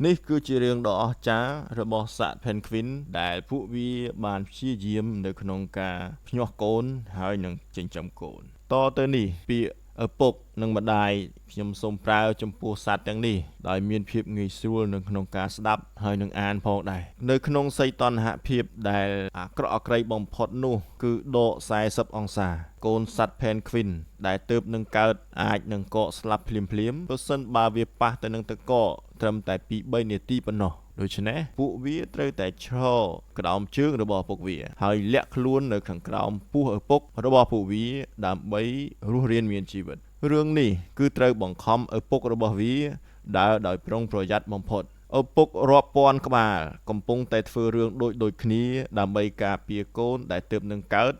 នេះគឺជារឿងដ៏អស្ចារ្យរបស់សត្វ Penguin ដែលពួកវាបានព្យាយាមនៅក្នុងការភ្ញាស់កូនហើយនឹងចិញ្ចឹមកូនតទៅនេះពាក្យឪពុកនិងម្ដាយខ្ញុំសូមប្រើចំពោះសត្វទាំងនេះដោយមានភាពងាយស្រួលនៅក្នុងការស្ដាប់ហើយនឹងអានផងដែរនៅក្នុងសីតុណ្ហភាពដែលអាក្រក់អាក្រីបំផុតនោះគឺដក40អង្សាកូនសត្វ Penguin ដែលទើបនឹងកើតអាចនឹងកកស្លាប់ភ្លាមៗប្រសិនបើវាប៉ះទៅនឹងទឹកកកត្រឹមតែ2-3នាទីប៉ុណ្ណោះដូច្នេះពួកវាត្រូវតែឈរក្រោមជើងរបស់ពួកវាហើយលាក់ខ្លួននៅខាងក្រោមពោះឪពុករបស់ពួកវាដើម្បីរស់រានមានជីវិតរឿងនេះគឺត្រូវបង្ខំឪពុករបស់វាដើរដោយប្រុងប្រយ័ត្នបំផុតឪពុករាប់ពាន់ក្បាលកំពុងតែធ្វើរឿងដូចគ្នាដើម្បីការពារកូនដែលទើបនឹងកើត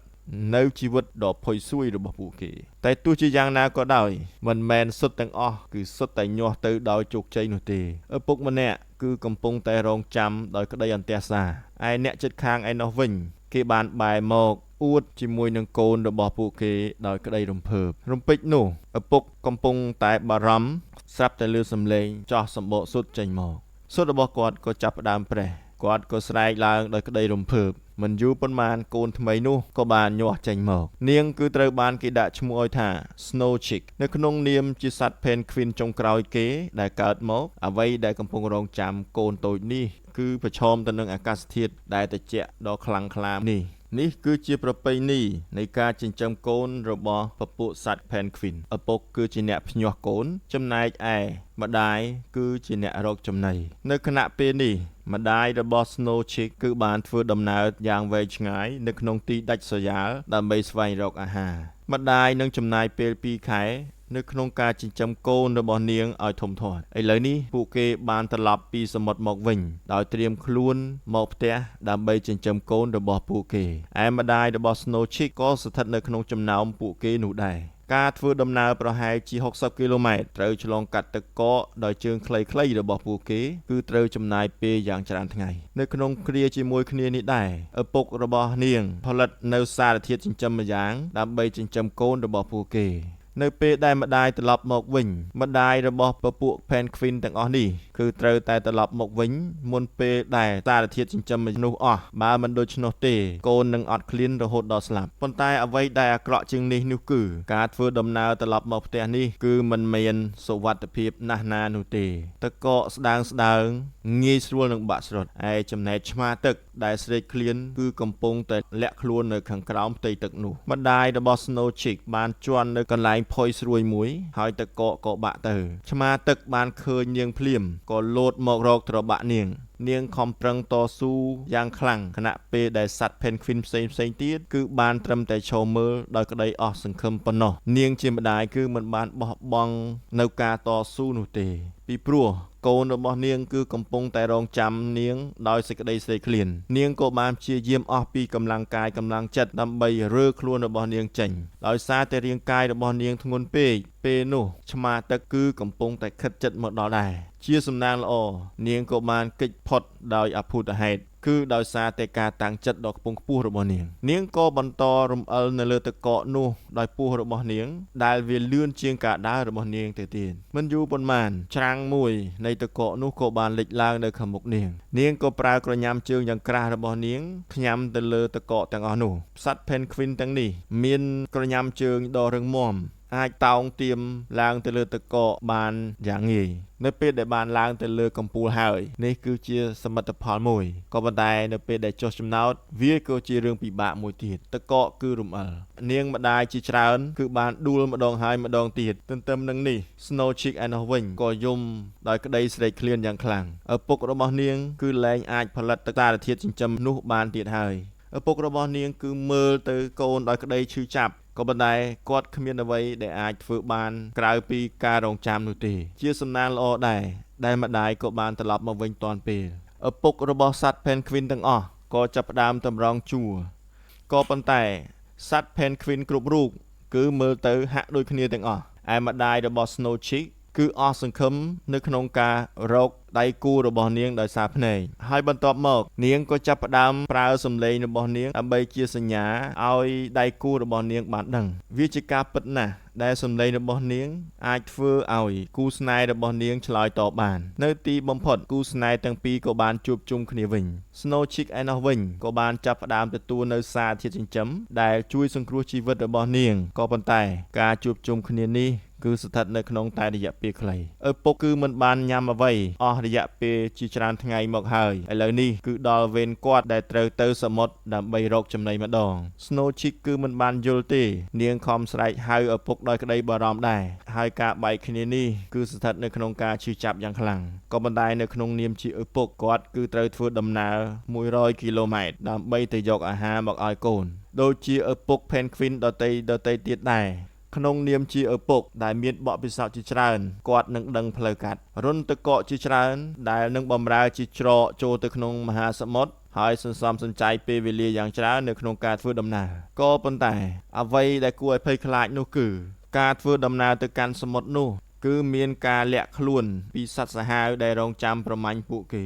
នៅជីវិតដ៏ផុយស្រួយរបស់ពួកគេតែទោះជាយ៉ាងណាក៏ដោយមិនមែនសុទ្ធទាំងអស់គឺសុទ្ធតែញាស់ទៅដោយជោគជ័យនោះទេឪពុកម្នាក់គឺកំពុងតែរងចាំដោយក្តីអន្ទះសារឯអ្នកជិតខាងឯណោះវិញគេបានបែរមកអួតជាមួយនឹងកូនរបស់ពួកគេដោយក្តីរំភើបរំពេចនោះឪពុកកំពុងតែបារម្ភស្រាប់តែឮសំឡេងចោះសម្បកសុទ្ធចេញមកសុទ្ធរបស់គាត់ក៏ចាប់ផ្ដើមប្រេះគាត់ក៏ស្រែកឡើងដោយក្តីរំភើបមិនយូរប៉ុន្មានកូនថ្មីនោះក៏បានញាស់ចេញមកនាងគឺត្រូវបានគេដាក់ឈ្មោះឲ្យថា Snow Chick នៅក្នុងនាមជាសត្វ Penguin ចុងក្រោយគេដែលកើតមកអ្វីដែលកំពុងរងចាំកូនតូចនេះគឺប្រឈមទៅនឹងអាកាសធាតុដែលត្រជាក់ដ៏ខ្លាំងក្លានេះនេះគឺជាប្រពៃណីនៃការចិញ្ចឹមកូនរបស់ពពួកសត្វ Penguin ឪពុកគឺជាអ្នកភ្ញាស់កូនចំណែកឯម្ដាយគឺជាអ្នករកចំណីនៅខណៈពេលនេះម្ដាយរបស់ Snow Chick គឺបានធ្វើដំណើរយ៉ាងវែងឆ្ងាយនៅក្នុងទីដាច់ស្រយាលដើម្បីស្វែងរកអាហារម្ដាយនឹងចំណាយពេល2ខែនៅក្នុងការចិញ្ចឹមកូនរបស់នាងឲ្យធំធាត់ឥឡូវនេះពួកគេបានត្រឡប់ពីសមុទ្រមកវិញដោយត្រៀមខ្លួនមកផ្ទះដើម្បីចិញ្ចឹមកូនរបស់ពួកគេឯម្ដាយរបស់ Snow Chick ក៏ស្ថិតនៅក្នុងចំណោមពួកគេនោះដែរការធ្វើដំណើរប្រហែលជា60គីឡូម៉ែត្រត្រូវឆ្លងកាត់ទឹកកកដោយជើងខ្លីៗរបស់ពួកគេគឺត្រូវចំណាយពេលយ៉ាងច្រើនថ្ងៃនៅក្នុងគ្រាជាមួយគ្នានេះដែរឪពុករបស់នាងផលិតនៅសារធាតុចិញ្ចឹមម្យ៉ាងដើម្បីចិញ្ចឹមកូនរបស់ពួកគេនៅពេលដែលម្ដាយត្រឡប់មកវិញម្ដាយរបស់ពពួក Penguin ទាំងអស់នេះគឺត្រូវតែត្រឡប់មកវិញមុនពេលដែលសារធាតុចិញ្ចឹមនោះអស់បើមិនដូច្នោះទេកូននឹងអត់ឃ្លានរហូតដល់ស្លាប់ប៉ុន្តែអ្វីដែលអាក្រក់ជាងនេះនោះគឺការធ្វើដំណើរត្រឡប់មកផ្ទះនេះគឺមិនមានសុវត្ថិភាពណាស់ណានោះទេទឹកកកស្ដើងស្ដើងងាយស្រួលនឹងបាក់ស្រុតឯចំណែកឆ្មាទឹកដែលស្រេកឃ្លានគឺកំពុងតែលាក់ខ្លួននៅខាងក្រោមផ្ទៃទឹកនោះម្ដាយរបស់ Snow Chick បានជន់នៅកន្លែងផុយស្រួយមួយហើយទឹកកកក៏បាក់ទៅឆ្មាទឹកបានឃើញនាងភ្លាមក៏លោតមករកត្របាក់នាងនាងខំប្រឹងតស៊ូយ៉ាងខ្លាំងខណៈពេលដែលសត្វ Penguin ផ្សេងៗទៀតគឺបានត្រឹមតែឈរមើលដោយក្តីអស់សង្ឃឹមប៉ុណ្ណោះនាងជាម្ដាយគឺមិនបានបោះបង់នៅការតស៊ូនោះទេពីព្រោះកូនរបស់នាងគឺកំពុងតែរងចាំនាងដោយសេចក្តីស្រេកឃ្លាននាងក៏បានព្យាយាមអស់ពីកម្លាំងកាយកម្លាំងចិត្តដើម្បីរើខ្លួនរបស់នាងចេញដោយសារតែរាងកាយរបស់នាងធ្ងន់ពេកពេលនោះឆ្មាទឹកគឺកំពុងតែខិតជិតមកដល់ដែរជាសំណាងល្អនាងក៏បានគេចផុតដោយអភូតហេតុគឺដោយសារតែការតាំងចិត្តដ៏ខ្ពង់ខ្ពស់របស់នាងនាងក៏បន្តរំអិលនៅលើទឹកកកនោះដោយពោះរបស់នាងដែលវាលឿនជាងការដើររបស់នាងទៅទៀតមិនយូរប៉ុន្មានច្រាំងមួយនៃទឹកកកនោះក៏បានលេចឡើងនៅខាងមុខនាងនាងក៏ប្រើក្រញាំជើងយ៉ាងក្រាស់របស់នាងខ្ញាំទៅលើទឹកកកទាំងអស់នោះសត្វ Penguin ទាំងនេះមានក្រញាំជើងដ៏រឹងមាំអាចតោងទៀមឡើងទៅលើទឹកកកបានយ៉ាងងាយនៅពេលដែលបានឡើងទៅលើកំពូលហើយនេះគឺជាសមិទ្ធផលមួយក៏ប៉ុន្តែនៅពេលដែលចុះចំណោតវាក៏ជារឿងពិបាកមួយទៀតទឹកកកគឺរំអិលនាងម្ដាយជាច្រើនគឺបានដួលម្ដងហើយម្ដងទៀតទន្ទឹមនឹងនេះ Snow Chick ឯណោះវិញក៏យំដោយក្តីស្រេកឃ្លានយ៉ាងខ្លាំងឪពុករបស់នាងគឺលែងអាចផលិតទឹកសារធាតុចិញ្ចឹមនោះបានទៀតហើយឪពុករបស់នាងគឺមើលទៅកូនដោយក្តីឈឺចាប់ក៏ប៉ុន្តែគាត់គ្មានអ្វីដែលអាចធ្វើបានក្រៅពីការរងចាំនោះទេជាសំណាងល្អដែរដែលម្ដាយក៏បានត្រឡប់មកវិញទាន់ពេលឪពុករបស់សត្វ Penguin ទាំងអស់ក៏ចាប់ផ្ដើមតម្រង់ជួរក៏ប៉ុន្តែសត្វ Penguin គ្រប់រូបគឺមើលទៅហាក់ដូចគ្នាទាំងអស់ឯម្ដាយរបស់ Snow Chick គឺអស់សង្ឃឹមនៅក្នុងការរកដៃគូរបស់នាងដោយសារភ្នែកហើយបន្ទាប់មកនាងក៏ចាប់ផ្ដើមប្រើសំឡេងរបស់នាងដើម្បីជាសញ្ញាឲ្យដៃគូរបស់នាងបានដឹងវាជាការពិតណាស់ដែលសំឡេងរបស់នាងអាចធ្វើឲ្យគូស្នេហ៍របស់នាងឆ្លើយតបបាននៅទីបំផុតគូស្នេហ៍ទាំងពីរក៏បានជួបជុំគ្នាវិញ Snow Chick ឯណោះវិញក៏បានចាប់ផ្ដើមទទួលនៅសារធាតុចិញ្ចឹមដែលជួយសង្គ្រោះជីវិតរបស់នាងក៏ប៉ុន្តែការជួបជុំគ្នានេះគឺស្ថិតនៅក្នុងតែរយៈពេលខ្លីឪពុកគឺមិនបានញ៉ាំអ្វីអស់រយៈពេលជាច្រើនថ្ងៃមកហើយឥឡូវនេះគឺដល់វេនគាត់ដែលត្រូវទៅសមុទ្រដើម្បីរកចំណីម្ដង Snow Chick គឺមិនបានយល់ទេនាងខំស្រែកហៅឪពុកដោយក្តីបារម្ភដែរហើយការបែកគ្នានេះគឺស្ថិតនៅក្នុងការឈឺចាប់យ៉ាងខ្លាំងក៏ប៉ុន្តែនៅក្នុងនាមជាឪពុកគាត់គឺត្រូវធ្វើដំណើរ100គីឡូម៉ែត្រដើម្បីទៅយកអាហារមកឲ្យកូនដូចជាឪពុក Penguin ដទៃទៀតដែរក្នុងនាមជាឪពុកដែលមានបទពិសោធន៍ជាច្រើនគាត់នឹងដឹងផ្លូវកាត់រុនទឹកកកជាច្រើនដែលនឹងបម្រើជាច្រកចូលទៅក្នុងមហាសមុទ្រហើយសន្សំសំចៃពេលវេលាយ៉ាងច្រើននៅក្នុងការធ្វើដំណើរក៏ប៉ុន្តែអ្វីដែលគួរឲ្យភ័យខ្លាចនោះគឺការធ្វើដំណើរទៅកាន់សមុទ្រនោះគឺមានការលាក់ខ្លួនពីសត្វសាហាវដែលរងចាំប្រមាញ់ពួកគេ